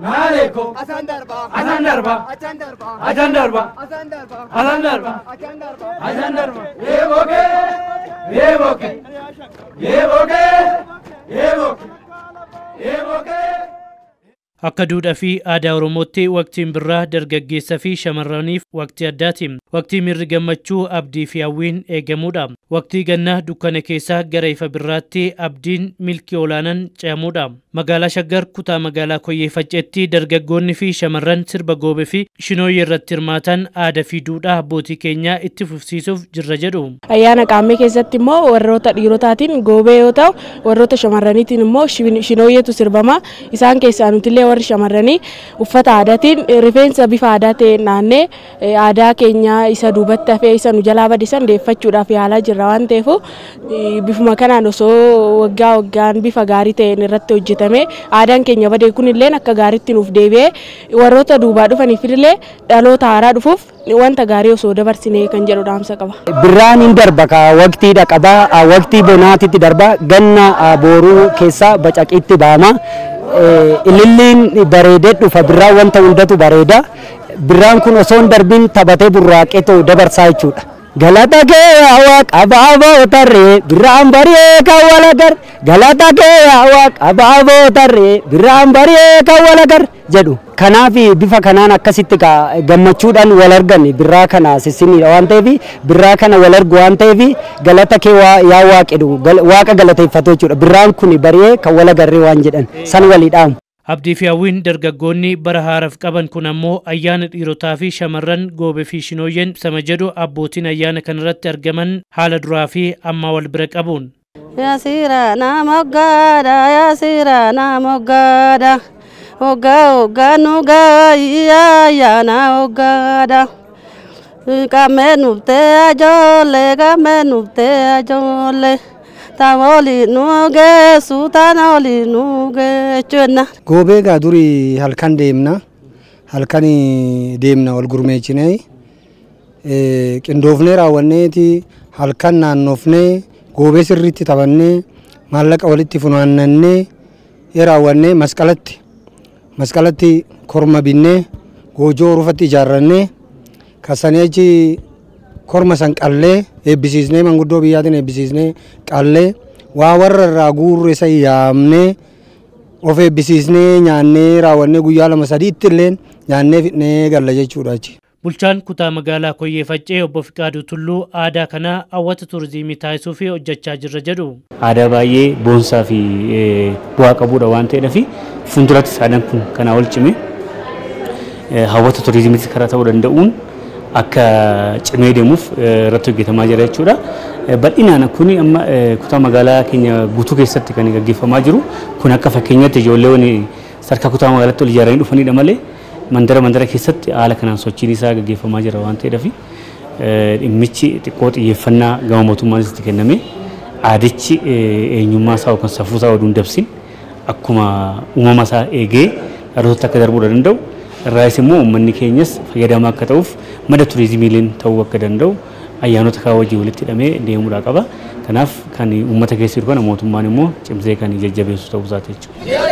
Naaleko. Asan darba. Asan darba. Acan darba. Acan darba. Asan darba. Asan darba. Acan darba. Acan darba. Eeboke. Eeboke. Eeboke. Eeboke. Eeboke. Akka duudhaa fi aadaa Oromootti waqtiin birraa dargaggeessaa fi shamarraniif waqtii addaati. Waqtii miirri gammachuu, abdii fi hawwiin eegamudha. Waqtii gannaa dukkana keessaa gara ifa birraatti abdiin milkii olaanaan ce'amudha. Magaalaa Shaggar kutaa magaalaa Koyyee Facceetti dargaggoonni fi shamarran sirba goobee fi shinooyyee irratti hirmaatan aadaa fi duudhaa abbootii keenyaa itti fufsiisuuf jirra jedhu. Ayyaana qaammee keessatti immoo warroota dhiirotaatiin goobee yoo ta'u, warroota shamarraniitiin immoo shinooyyeetu sirbama. Isaan keessaa nutillee warri shamarranii uffata aadaatiin rifeensa bifa aadaa ta'een naannee aadaa keenya isa duubatti hafee isa nu jalaa bade san deeffachuudhaaf yaalaa jirra waan ta'eef, bifuma kanaan osoo waggaa waggaan bifa gaarii ta'een irratti hojjetame, aadaan keenya bade kunillee akka gaariitti nuuf deebi'ee warroota duubaa dhufaniif illee dhaloota haaraa dhufuuf wanta gaarii osoo dabarsinee kan jedhu dhaamsa qaba. Birraan hin darba ka waqtiidha qaba, waqtii bonaatitti darba, ganna booruu keessa bacaqiitti baama. Ililliin bareedee dhufa, birraan wanta hundatu bareeda. Birraan kun osoo hin darbin taphatee burraaqeetu dabarsaa jechuudha. Galata kee yaa Waaqa abaaboo tarree, birraan bari'ee kan wal agarre, galata kee yaa Waaqa abaaboo tarree, birraan bari'ee kan wal agarre jedhu. Kanaaf bifa kanaan akkasitti gammachuudhaan wal argan birraa kana sissiniidha waan ta'eef, birraa kana wal argu waan ta'eef, galata kee yaa Waaqedhu, Waaqa galateeffatu jechuudha. Birraan kun bari'ee kan wal agarree waan jedhan san walii dhaamu. Abdii fi hawwiin dargaggoonni bara haaraaf qaban kun ammoo ayyaana dhiirotaa fi shamarran goobee fi shinooyyeen sama jedhu abbootiin ayyaana kanarratti argaman haala duraa fi ammaa wal bira qabuun. Yaasira nama hoggaadha, yaasira nama hoggaadha, hoggaa hoggaa nu gaayii ayyaana hoggaadha. Qaamee nuftee ajoollee, qaamee nuftee ajoollee. Tamooli nu geessu, tamooli nu geechuuna. Goobee gaa durii halkan deemna, halkan deemna, wal gurmeechinee qindoofnee raawwanneeti, halkan naannofnee goobee sirriitti taphannee, maallaqa walitti funaannannee raawwannee, masqalatti korma binnee, goojoo rufatti ijaarrannee, kasanii achi korma san qallee eebbisiisnee, manguddoo biyyaatiin eebbisiisnee, qallee waa warra irraa guurre san yaamnee, of eebbisiisnee, nyaannee raawwannee, guyyaa lama sadiitti illee nyaannee fidnee galla jechuudha achi. Bulchaan kutaa magaalaa Koyyee Faccee obbo Fiqaaduu Tulluu aadaa kana hawwata turizimii taasisuuf hojjechaa jirra jedhu. Aadaa baay'ee boonsaa fi bu'aa qabudha waan ta'eedhaaf, fuuldurattis aadaan kun kanaa ol cime hawwata turizimiitis karaa ta'uu danda'uun akka cimee deemuuf irratti hojjetamaa jira jechuudha. Bal'inaan kun amma kutaa magaalaa keenya guutuu keessatti kan gaggeeffamaa jiru kun akka fakkeenyaatti ijoolleewwan sadarkaa kutaa magaalaatti ol ijaaranii dhufanidha malee, mandara mandara keessatti haala kanaan sochiin isaa gaggeeffamaa jira waan ta'eedhaaf, dhimmichi xiqqoo xiyyeeffannaa gama mootummaanis itti kenname, aadichi eenyummaa isaa yookaan safuu isaa oduu hin dabsin akkuma uumama isaa eegee dhalootatti akka darbuu danda'u, irraas immoo uummanni keenyas fayyadamaa akka ta'uuf, madda turizimiileen ta'uu akka danda'u ayyaanota kaan wajjin walitti hidhamee deemuudhaa qaba. Kanaaf kan uummata keessa jiru kana mootummaan immoo cimsee kan jajjabeessu ta'uu isaati jechuudha.